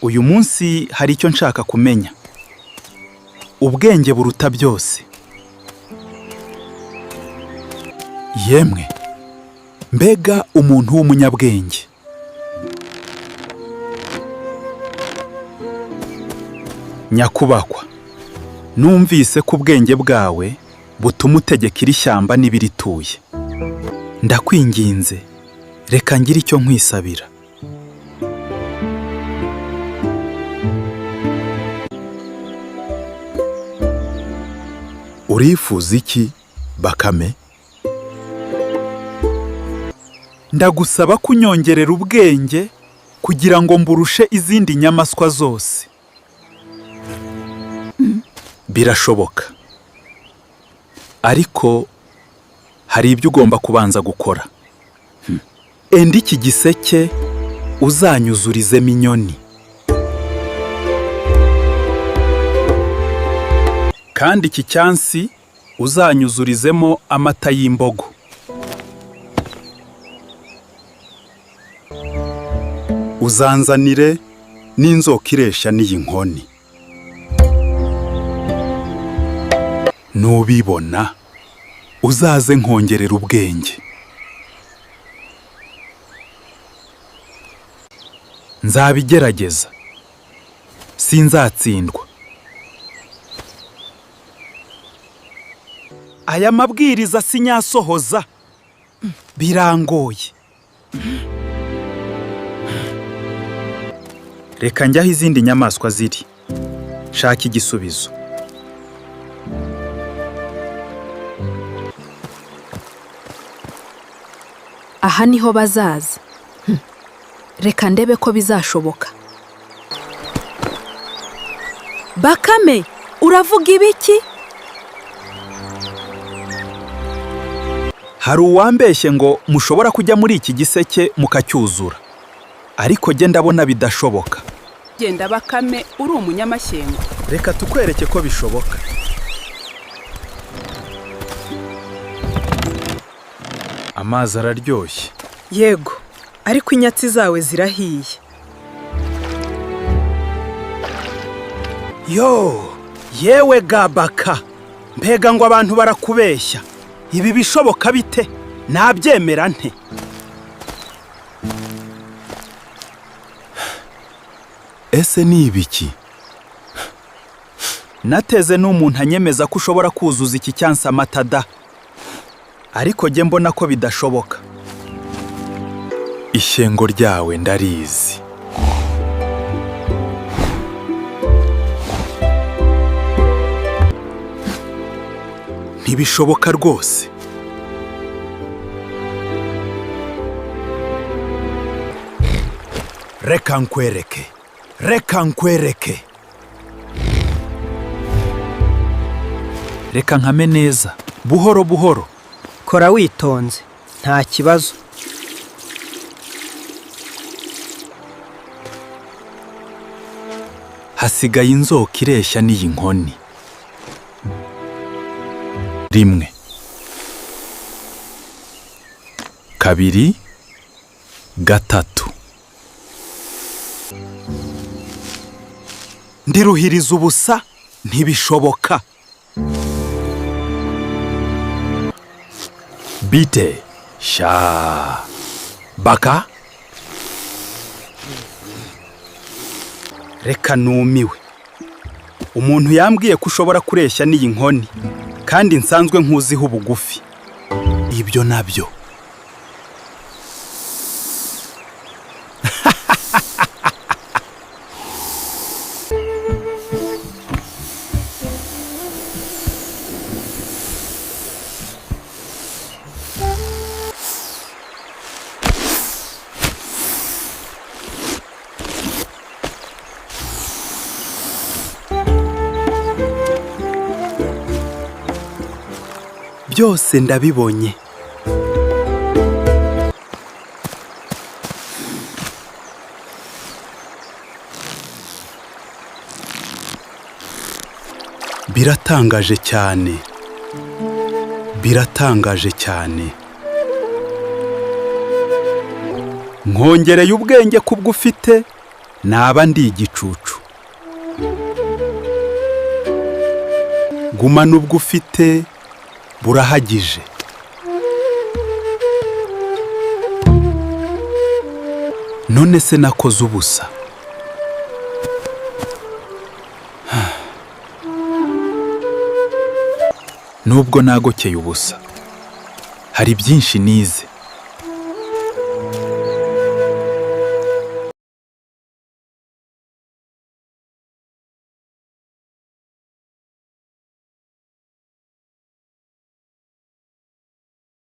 Uyu munsi hari icyo nshaka kumenya. Ubwenge buruta byose. Yemwe, mbega umuntu w'umunyabwenge! Nyakubahwa, numvise ko ubwenge bwawe butuma utegeka iri shyamba n'ibirituye. Ndakwinginze, reka ngire icyo nkwisabira. Urifuza iki, Bakame? Ndagusaba kunyongerera ubwenge kugira ngo mburushe izindi nyamaswa zose. Birashoboka, ariko hari ibyo ugomba kubanza gukora. Enda iki giseke uzanyuzurizemo inyoni, kandi iki cyansi uzanyuzurizemo amata y'imbogo. Uzanzanire n'inzoka ireshya n'iyi nkoni. Nubibona uzaze nkongerera ubwenge. Nzabigerageza, sinzatsindwa. Aya mabwiriza sinyasohoza, birangoye. Reka njye aho izindi nyamaswa ziri, shaka igisubizo. Aha niho bazaza. Reka ndebe ko bizashoboka. Bakame, uravuga ibiki? Hari uwambeshye ngo mushobora kujya muri iki giseke mukacyuzura, ariko jye ndabona bidashoboka. Genda Bakame, uri umunyamashyengo. Reka tukwereke ko bishoboka. Amazi araryoshye. Yego, ariko inyatsi zawe zirahiye. Yo, yewe gabaka, mbega ngo abantu barakubeshya! Ibi bishoboka bite? Nabyemera nte? Ese ni ibiki? Nateze n'umuntu anyemeza ko ushobora kuzuza iki cyansi amata da, ariko jye mbona ko bidashoboka. Ishyengo ryawe ndarizi. Ntibishoboka rwose. Reka nkwereke, reka nkwereke. Reka nkame neza, buhoro buhoro. Kora witonze, nta kibazo. Hasigaye inzoka ireshya n'iyi nkoni. 1, 2, 3. Ndiruhiriza ubusa, ntibishoboka. Bite sha Baka? Reka numiwe. Umuntu yambwiye ko ushobora kureshya n'iyi nkoni, kandi nsanzwe nkuziho ubugufi. Ibyo nabyo. Byose ndabibonye. Biratangaje cyane, biratangaje cyane. Nkongereye ubwenge kubwo ufite, Naba ndi igicucu. Gumana ubwo ufite burahagije. None se nakoze ubusa? Nubwo nagokeye ubusa, hari byinshi nize.